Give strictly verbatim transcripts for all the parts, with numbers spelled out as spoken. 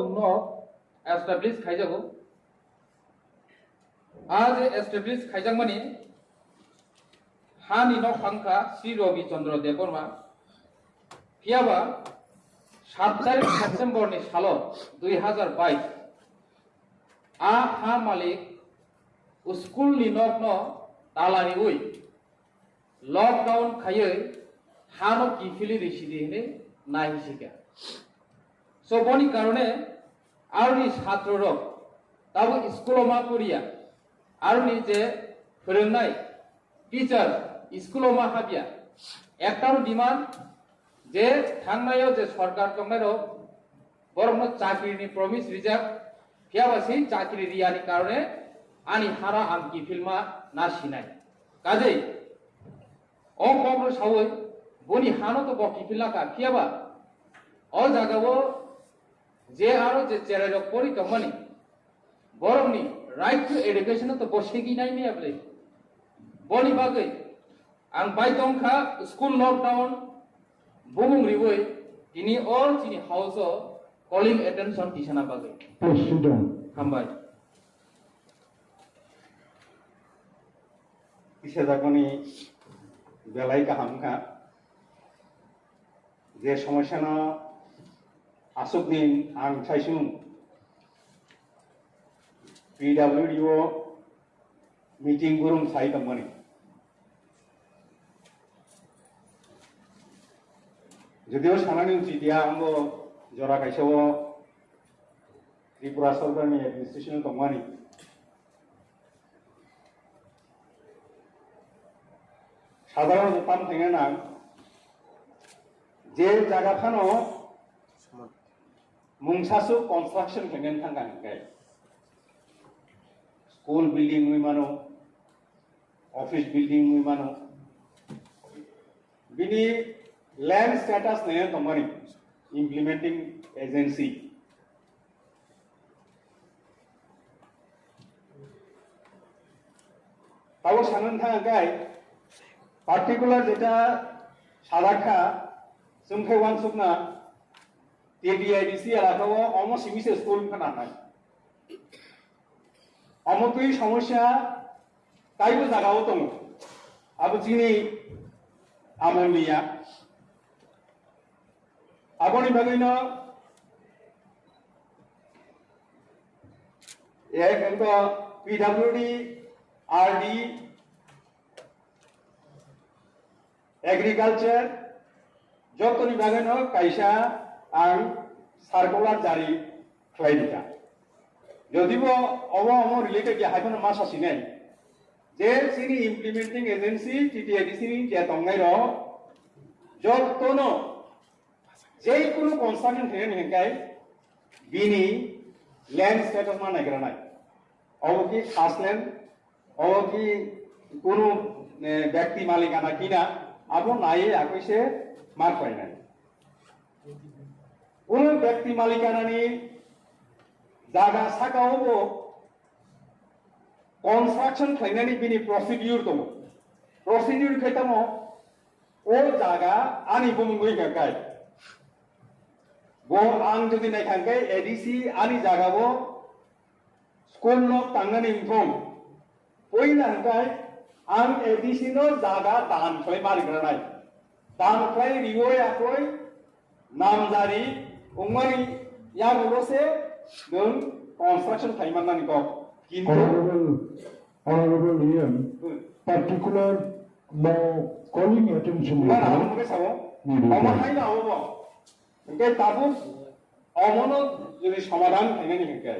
no establish khaijago. A je establish khaijakmani hani nok phangkha Sri Ravi Chandra Debbarma. Phiyaba sat tarik September ni salo dui hazar bais a ha malik school ni nok no tala riwi lockdown khaiwi hano kiphilwi risidi hinwi naihisikha. So boni karone aroni satro rok tabo school o ma poriya, aroni je phwrwngnai teacher school o ma habya, ekta demand je thangnaio je sorkar tongnai rok borokno chakri ni promise rijak, phiyaba se chakri riyani karone ani hara ang kiphilma na sinai. Kajei o kokno sawi boni hano to bo kiphilna kha, phiyaba o jagao je aro je cherai rok pori tongmani borokni right to education to bo segi nai miya ble. Boni bagwi ang bai tongkha school lockdown bumung riwi tini all chini house o calling attention tisana bagwi. Please sit down. Hambai. Tisajakmani belai kaham kha. Je somosyano aswk din ang saisung P W D o meeting gurum sai tongmani. Jodio sanani uchit ya, ang bo jora kaisa o Tripura sorkarni administration tongmani. Sadharon tam thangna nang, je jaga phano mungsa su construction khaina thangkha hwnkhe, school building wngwi mano, office building wngwi mano, bini land status naina tongmani implementing agency. Tabuk sanani thang kai particular jeta sadakha chwngkhai wansukna T D I D C elaka o omo simi se school wngkha nanai. Omo twi somosya taibo jaga o tongo. Abo chini amol niya. Aboni bagwino ek engko P W D, R D, Agriculture, jotoni bagwino kaisa ang circular jari khlai rikha. Jodibo obo omo related ya haiphano masa sinai je chini implementing agency T T A D C ni je tongnai rok jotono je kunu construction khainani hwnkhe bini land status ma naigranai. Obo ki khas land, obo ki kunu, eh, byakti malikana kina, abo naiwi akoi se ma khlainai. Kunu byakti malikanani jaga saka o bo construction khlainani bini procedure tongo. Procedure khe tamo o jaga ani bumung wngkha kai. Bo ang jodi naikha hwnkhe A D C ani jaga o school no tangnani wngthong. Poila hwnkhe ang A D C no jaga dan khlai ma rigranai. Dan khlai riwi akoi namjari wngmani yagulo se nwng construction khlai mannani kok. Kintu Honorable, Honorable Ian, Hmm. particular no calling attention Wngmani abo mungkhe sao. Ni Omo ri. Haino abo bo. Hwnkhe tabuk omono jodi somadhan khlainani hwnkhe,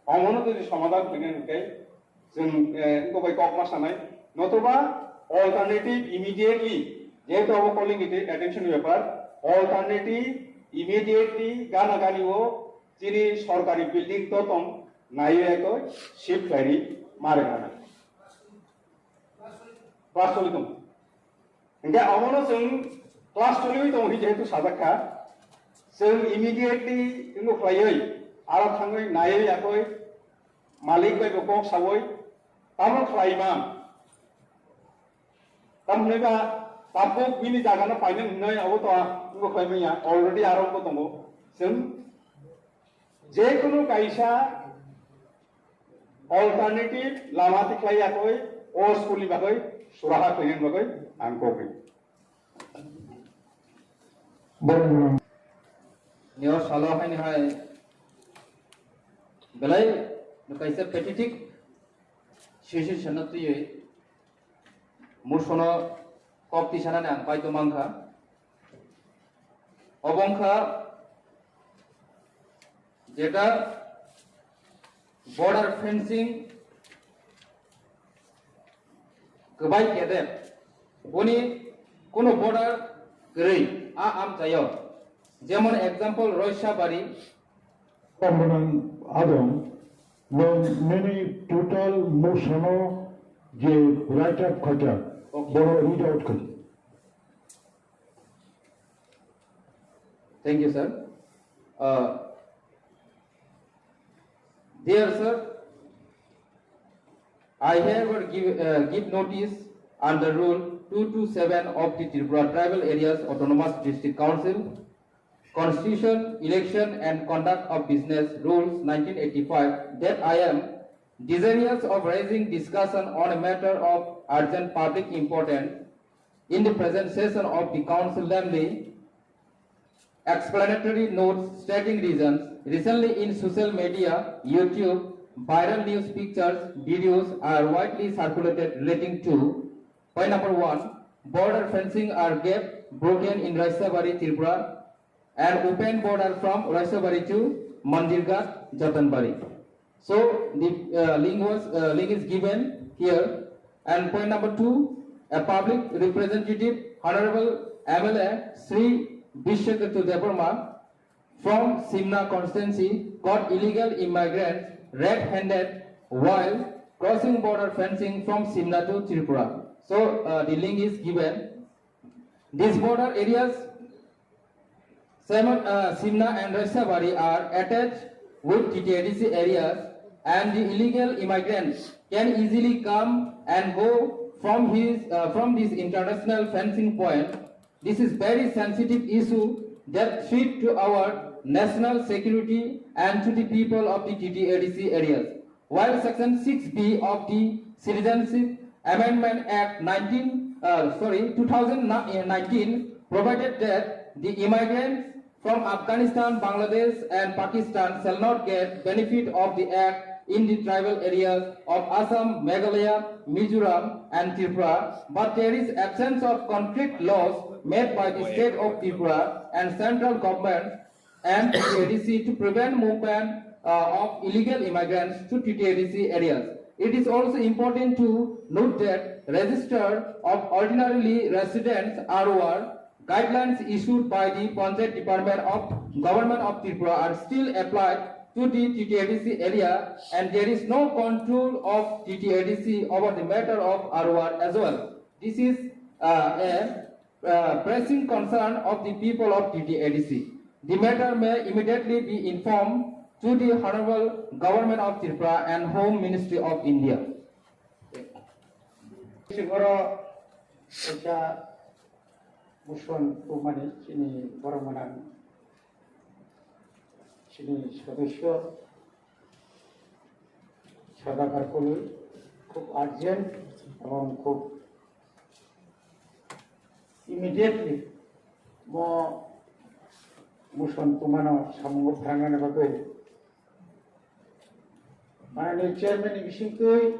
omono jodi somadhan khlainani hwnkhe, chwng, eh, wngkha bai kok ma sanai, notoba alternative immediately, jehetu abo calling attention bepar, alternative immediately gana gani o chini sorkari building to tong naiwi eko shift khlaini ma rwkha nai. Class choli tongo. Hingke omono chwng class choliwi tongo hing jehetu sajak kha, chwng immediately wngbo khlaiwi aro thangwi naiwi yakwi malik bai bo kok sawi tamo khlai man. Tamo hwnwi ba tabuk bini jagano painani hwnwi abo to wngbo khlai manya already aro wngbo tongo. Chwng Je kunu kaisa alternative lama tikhlai yakoi, o school ni bagwi suraha khlainani bagwi ang kok ri. Borok nio salo haini hai belai kaisa pathetic situation no twiwi musono kok tisanani ang paito mankha. Obo wngkha jeta border fencing kwbai kede, boni kuno border kwrwi a amchaio, jemon example Roisabari. Kombonan adong, nong nini total musono je write up khaja, okay, boro read out khaja. Thank you, sir. Uh, dear sir, I hereby give, uh, give notice under Rule two two seven of the Tripura Tribal Areas Autonomous District Council Constitution, Election and Conduct of Business Rules nineteen eighty-five that I am desirous of raising discussion on a matter of urgent public importance in the present session of the council, namely explanatory notes stating reasons. Recently in social media, YouTube, viral news pictures, videos are widely circulated relating to point number one, border fencing are gap broken in Raisabari, Tripura, and open border from Raisabari to Mandirghat, Jatanbari. So the, uh, link was, uh, link is given here. And point number two, a public representative, Honorable M L A Sri Bishwaketu Debbarma from Simna constituency, caught illegal immigrants red-handed while crossing border fencing from Simna to Tripura. So, uh, the link is given. These border areas, Simon, uh, Simna and Raisabari are attached with T T A D C areas, and the illegal immigrants can easily come and go from his, uh, from this international fencing point. This is very sensitive issue that threat to our national security and to the people of the T T A D C areas. While Section six B of the Citizenship Amendment Act nineteen, uh, sorry, two thousand nineteen provided that the immigrants from Afghanistan, Bangladesh and Pakistan shall not get benefit of the act in the tribal areas of Assam, Meghalaya, Mizoram and Tripura, but there is absence of concrete laws made by the state of Tripura and central government and T T A D C to prevent movement, uh, of illegal immigrants to T T A D C areas. It is also important to note that register of ordinarily residents, R O R, guidelines issued by the Panchayat Department of Government of Tripura are still applied to the T T A D C area, and there is no control of T T A D C over the matter of R O R as well. This is, uh, a uh, pressing concern of the people of T T A D C. The matter may immediately be informed to the Honorable Government of Tripura and Home Ministry of India. Sigoro kaisa muson tumani chini borok manang chini sodosyo Sadagar Koloi, khub urgent ebong khub immediately mo muson tumano samungo phrangna bagwi manani chairman ni bisingtwi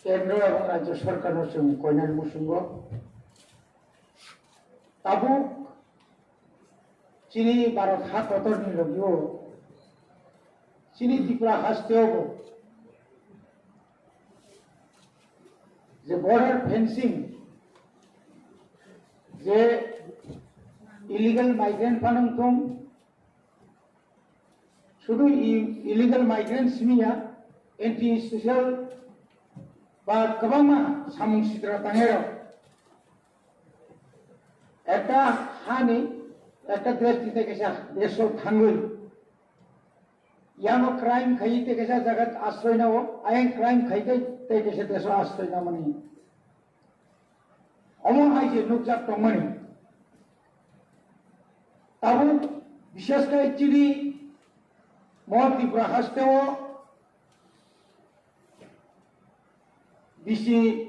kendro ebong rajyo sarkar no chwng koinani musungo tabuk chini Bharat ha kotor ni logio chini Tripura haste obo je border fencing je illegal migrant phanang thung sudu illegal migrant simiya anti social ba kwbangma samung sitra tangerok Ekta hani, ekta dress di tei kaisa dress o thangwi. Yano crime khai tei kaisa jaga asroi nao, ayang crime khai tei tei kaisa dress o asroi nao mani. Omo hai je nukjak tongmani. Tabuk bishesh khai chini Mo Tripura hasteo bisi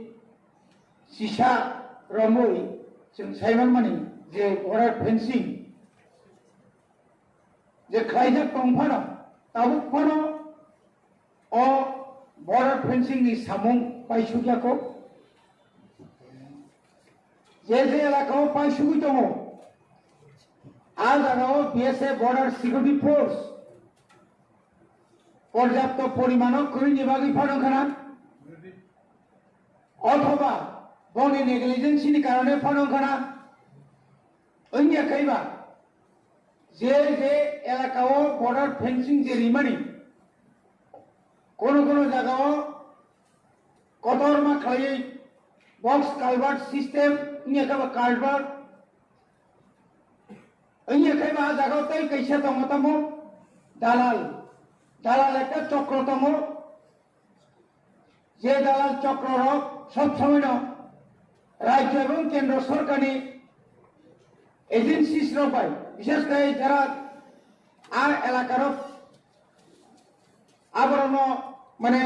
sisa romwi chwng saimanmani je border fencing je khlaijak tong phano, tabuk phano o border fencing ni samung paisukya kho. Je je elaka o paisugwi tongo, a jaga o B S F, Border Security Force porjapto porimano kwrwini bagwi phano khana, othoba boni negligence ni karone phano khana, wngya khaiba je je elaka o border fencing je rimani, kono kono jaga o kotorma khlaiwi box culvert system, wngya khaiba culvert, wngya khaiba a jaga o tei kaisa tongo tamo dalal, dalal ekta chokro tongo. Je dalal chokro rok sob somoi no rajyo ebong kendro sorkar ni agencies rok bai, bishes khe jara a elaka rok aborok no mane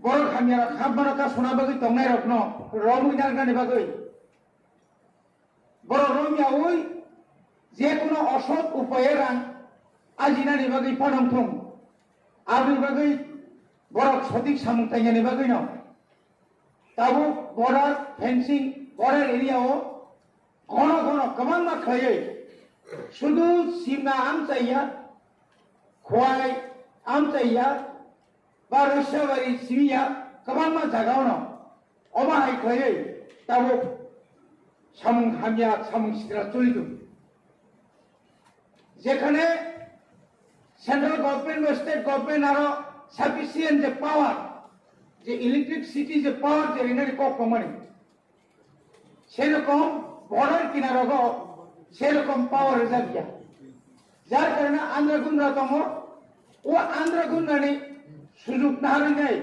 borok hamya rok hapmano kasuna bagwi tongnai rok no romwi nangnani bagwi borok romyaui je kono osot upaye rang ajinani bagwi phanang thung. Aboni bagwi borok sotik samung tangyani bagwino tabuk border fencing, border area o ghono ghono kwbangma khlaiwi sudu simna amchaiya, khwai amchaiya, ba Rwsabari simiya kwbangma jagao no omo hai khlaiwi tabuk samung hamya, samung sitra choli tongo. Jekhane central government ba state government aro sufficient je power, je electricity je power je rinani kok tongmani, serokom border kinarogo serokom power rijak ya. Jar karone andra gundra tongo, o andra gundrani sujuk naharwi nai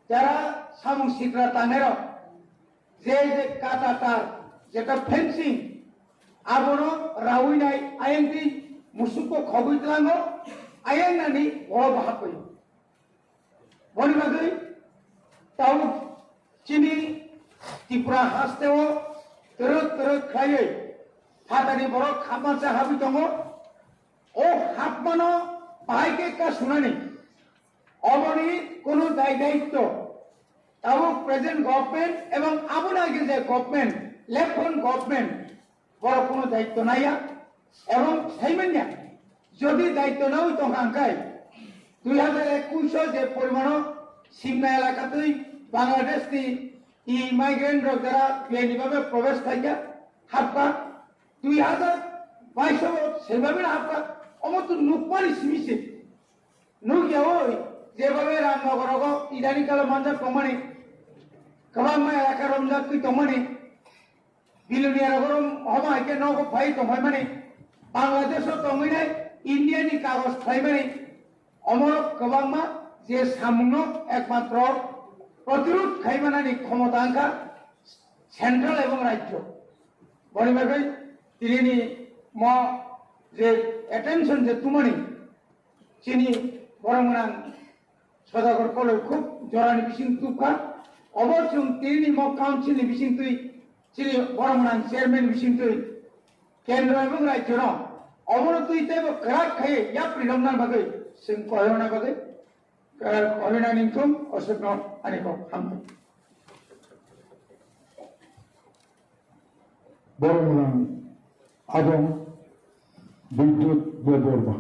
jara samung sitra tangnairok je je kata tar jeta fencing abono rawi nai ayang twi musukko khogwi tlango, ayang nani oro bahapwi. Boni bagwi tabuk chini Tripura hasteo twrwk twrwk khlaiwi phatani borok hapma cha habwi tongo. O hapmano bahai khe ka sunani oboni kono dai daitto tabuk present government ebong aboni age je government, left front government, borok kono daitto naiya ebong saimanya. Jodi daitto nawi tongkha hwnkhe dui hazar ekush o je porimano Simna elaka twi Bangladesh ni e-migrant rok jara biyani babe probesh khaikha, hapkha, dui hazar bais o sebabeno hapkha, omo to nukmani simi se. Nukya oi, jebabe Ramnagar rogo idani kalo manjak tongmani, kwbangma elaka romjak twi tongmani, Bilonia rogo rom-, homa hai khe nogo phai tongphaimani, Bangladesh o tongwi nai India ni kagoj khlaimani, omo kwbangma je samungno ekmatro protirod khaimanani khomota wngkha central ebong rajyo. Boni bagwi tinini mo je attention je tumani, chini borok gwnang Sodagor Koloi khub jorani bising tubkha. Obo chwng tinini mo council ni bising twi, chini borok gwnang chairman bising twi, kendro ebong rajyo no obono twi teibo kwrak khai yapri romna bagwi chwng koirokna bagwi, eh, koirokna ningthung, oswkno ani kok hamkha. Borok gwnang Adong Bidyut Debbarma.